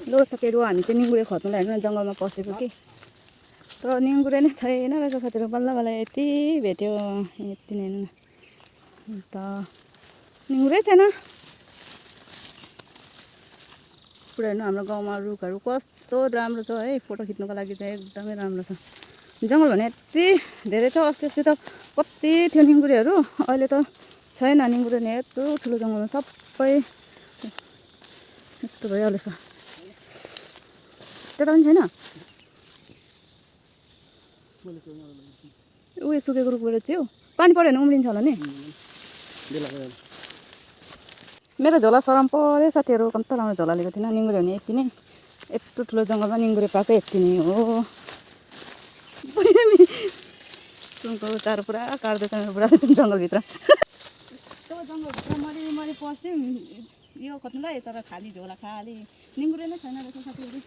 लो साथीहरू हामी चाहिँ निङ्गुरे खोज्नुलाई हेर्नु न जङ्गलमा पसेको कि तर निङ्गुरे नै छैन रहेछ साथीहरू बल्ल बल्ल यति भेट्यो यति नै हेर्नु न अन्त निङ्गुरै छैन पुरा हेर्नु हाम्रो गाउँमा रुखहरू कस्तो राम्रो छ है फोटो खिच्नुको लागि चाहिँ एकदमै राम्रो छ जङ्गल भने यति धेरै छ अस्ति त कति थियो निङ्गुरेहरू अहिले त छैन निङ्गुरे नि यत्रो ठुलो जङ्गलमा सबै यस्तो भइहाल्छ त्यता पनि छैन उयो सुकेको रुखबाट चाहिँ पानी पऱ्यो भने उम्रिन्छ होला नि मेरो झोला सराम पऱ्यो साथीहरू कस्तो राम्रो झोला लिएको थिएन निङ्गुरे भने यति नै यत्रो ठुलो जङ्गलमा निङ्गुरे पाएको यति नै हो सुनको चारो पुरा काट्दैछ मेरो पुरा जङ्गलभित्र यस्तो जङ्गलभित्र मरि पस्यौँ यो खोज्नुलाई तर खाली झोला खाली निङ्गुरे नै छैन रहेछ साथीहरू